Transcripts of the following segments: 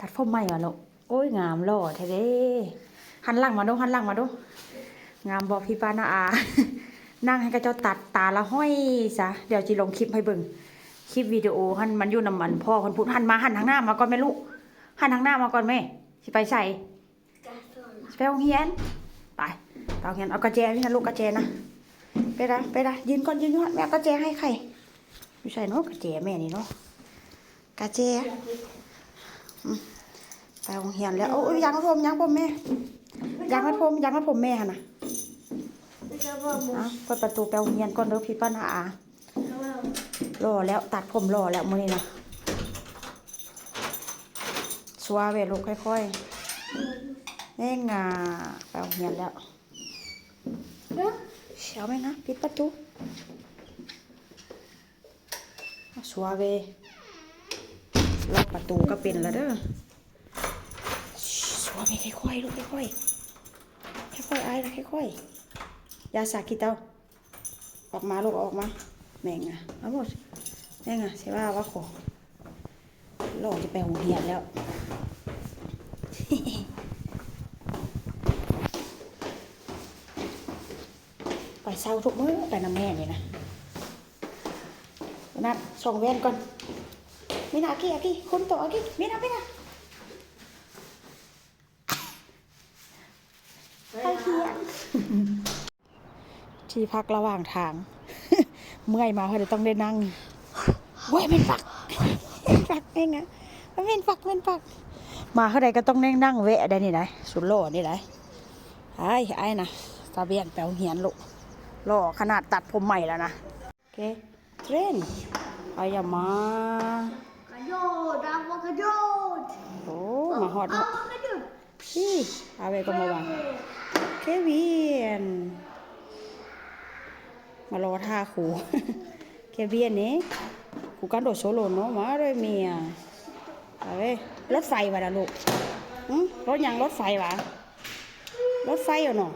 ຕັດຜົມໃໝ່ຫວາລູກ? ໂອ້ຍ ງາມຫຼໍ່ແທ້ເດ້. ຫັນຫຼັງມາດູ ຫັນຫຼັງມາດູ. ງາມບໍ່ພີ່ປ້ານ້າອາ? ນັ່ງໃຫ້ເຂົາເຈົ້າຕັດຕາລະຫ້ອຍຊະ. ດຽວຊິລົງຄລິບໃຫ້ເບິ່ງ ຄລິບວິດີໂອຫັ້ນ ມັນຢູ່ນຳອັນພໍ່ເພິ່ນພຸ້ນ. ຫັນມາ ຫັນທາງໜ້າມາກ່ອນແມ່ລູກ. ຫັນທາງໜ້າມາກ່ອນແມ່. ຊິໄປໃສ? ໄປໂຮງຮຽນ. ໄປ ໄປໂຮງຮຽນ. ເອົາກະແຈນີ້ນະລູກ ກະແຈນະ. ໄປລະ ໄປລະ ຢືນກ່ອນ ຢືນຢູ່ຫັ້ນ. ແມ່ເອົາກະແຈໃຫ້ໃຄ. ຢູ່ໃສເນາະກະແຈແມ່ນີ້ເນາະ? ກະແຈ. ອືມ ໄປໂຮງຮຽນແລ້ວ. ໂອ້ຍ ຢາງມັດຜົມ ຢາງຜົມແມ່. ຢາງມັດຜົມ ຢາງມັດຜົມແມ່ຫັ້ນນະ. ເອົາ ເປີດປະຕູໄປໂຮງຮຽນກ່ອນເດີ ພີ່ປ້ານ້າອາ. ຫຼໍ່ແລ້ວ ຕັດຜົມຫຼໍ່ແລ້ວມື້ນີ້ນະ. ຊົວເວລູກ ຄ່ອຍໆ. ແມ່ງາ ໄປໂຮງຮຽນແລ້ວ. ເອົາແມ່ງາ ປິດປະຕູ. ຊົວເວ ລັອກປະຕູກໍເປັນລະເດີ. ຊົວເວ ຄ່ອຍໆລູກ ຄ່ອຍໆ. ຄ່ອຍໆ ອາຍລະ ຄ່ອຍໆ. ຢ່າສາກິດເອົາ. ອອກມາລູກ ອອກມາ. ແມ່ງາ ເອົາໝົດ. ແມ່ງາ ຊິວ່າວ່າຂໍ ຫຼໍ່ຈະໄປໂຮງຮຽນແລ້ວ. ໄປເຊົ້າທຸກມື້ ໄປນຳແມ່ນີ້ນະ. ນັດ ສ່ອງແວ່ນກ່ອນ. ມີນາ ອາກິ ອາກິ ຄຸນໂຕ ອາກິ ມີນາ ມີນາ. ໄປຮຽນ. ທີ່ພັກລະຫວ່າງທາງ ເມື່ອຍມາເພິ່ນຕ້ອງໄດ້ນັ່ງ. ໂອ້ຍ ແມ່ນປັກ ແມ່ນປັກເອງອະ. ມັນແມ່ນປັກ ແມ່ນປັກ. ມາເທົ່າໃດກໍຕ້ອງໄດ້ນັ່ງແວະໄດ໋ນີ້ໄດ໋ ສຸດຫຼໍ່ນີ້ໄດ໋. ອ້າຍ ອ້າຍນະ ຕາວຽນໄປໂຮງຮຽນລູກ. ຫຼໍ່ຂະໜາດ ຕັດຜົມໃໝ່ແລ້ວນະ. ໂອເຄ ເທຣນ ອາຍາມາ ກະໂດດ ອາໂວກາໂດດ. ໂອ້ ມາຮອດ ອາໂວກາໂດດ. ນີ້ ອາເວກໍມາວາງ. ເຄວິນ ມາລໍຖ້າຄູ. ເຄວິນນີ້ ຄູກັນໂດໂຊໂລໂນ ມາເຣເມຍ. ອາເວ ລົດໄຟຫວາລະລູກ? ຫຶ ລົດຫຍັງ? ລົດໄຟຫວາ? ລົດໄຟເນາະ.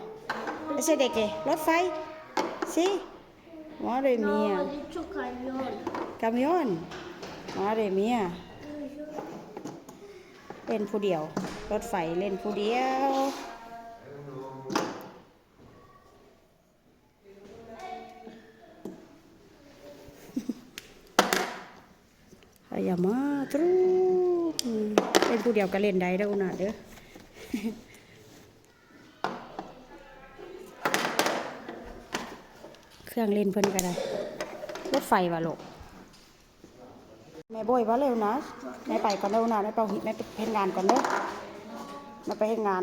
ເອເຊເດເກ ລົດໄຟ. ຊິ Madre mía. No, ha dicho camión. Camión. Madre mía. ເຫຼັ້ນຜູ້ດຽວ ລົດໄຟເຫຼັ້ນຜູ້ດຽວ. ອາຍາມາ ຕຣູ ເຫຼັ້ນຜູ້ດຽວກໍເຫຼັ້ນໄດ້ເດີ ອຸນາເດີ. ເຄື່ອງຫຼິ້ນເພິ່ນກໍໄດ້. ລົດໄຟຫວາລູກ? ແມ່ໂບຍບໍ່ເລີຍນະ. ແມ່ໄປກ່ອນເດີນະ. ແມ່ໄປ ແມ່ໄປເຮັດງານກ່ອນເດີ. ແມ່ໄປເຮັດງານ.